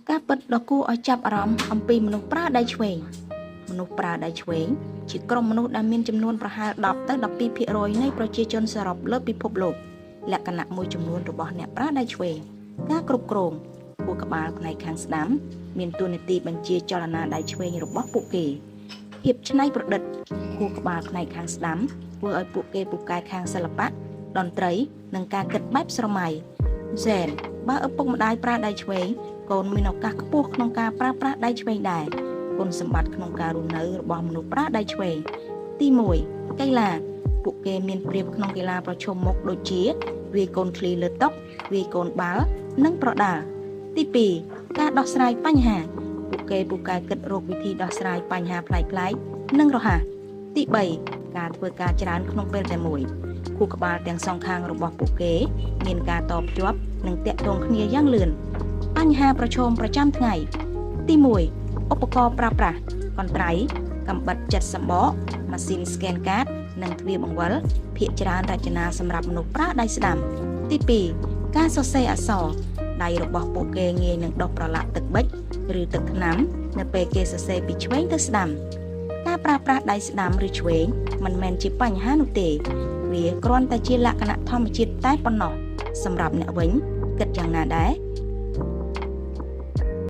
ការពិតដ៏គួរឲ្យចាប់អារម្មណ៍អំពីមនុស្សប្រើដៃឆ្វេងមនុស្សប្រើដៃឆ្វេងជាក្រុមមនុស្សដែលមានចំនួនប្រហែល10ទៅ12%នៃប្រជាជនសរុបលើពិភពលោកលក្ខណៈមួយចំនួនរបស់អ្នកប្រើដៃឆ្វេងការគ្រប់គ្រងខួរក្បាលផ្នែកខាងស្ដាំមានតួនាទីបញ្ជាចលនាដៃឆ្វេងរបស់ពួកគេភាពច្នៃប្រឌិតខួរក្បាលផ្នែកខាងស្ដាំធ្វើឲ្យពួកគេពូកែខាងសិល្បៈតន្ត្រីនិងការគិតបែបស្រមៃហ្សែនបើឪពុកម្ដាយប្រើដៃឆ្វេងកូនមានឱកាសខ្ពស់ក្នុងការប្រើប្រាស់ដៃឆ្វេងដែរគុណសម្បត្តិក្នុងការរស់នៅរបស់មនុស្សប្រើដៃឆ្វេងទី1កីឡាពួកគេមានប្រៀបក្នុងកីឡាប្រឈមមុខដូចជាវាយកូនឃ្លីលើតុវាយកូនបាល់និងប្រដាល់ទី2ការដោះស្រាយបញ្ហាពួកគេពូកែគិតរកវិធីដោះស្រាយបញ្ហាប្លែកៗនិងរហ័សទី3ការធ្វើការច្រើនក្នុងពេលតែមួយខួរក្បាលទាំងសងខាងរបស់ពួកគេមានការតភ្ជាប់និងទាក់ទងគ្នាយ៉ាងលឿនបញ្ហាប្រឈមប្រចាំថ្ងៃទី1ឧបករណ៍ប្រើប្រាស់កន្ត្រៃកំបិតចិត្តសម្បកម៉ាស៊ីន scan កាតនិងទ្វារបង្វិលភាគច្រើនរចនាសម្រាប់មនុស្សប្រើដៃស្ដាំទី2ការសរសេរអក្សរដៃរបស់ពួកគេងាយនឹងដុសប្រឡាក់ទឹកប៊ិចឬទឹកថ្នាំនៅពេលគេសរសេរពីឆ្វេងទៅស្ដាំការប្រើប្រាស់ដៃស្ដាំឬឆ្វេងមិនមែនជាបញ្ហានោះទេវាគ្រាន់តែជាលក្ខណៈធម្មជាតិតែប៉ុណ្ណោះសម្រាប់អ្នកវិញគិតយ៉ាងណាដែរ។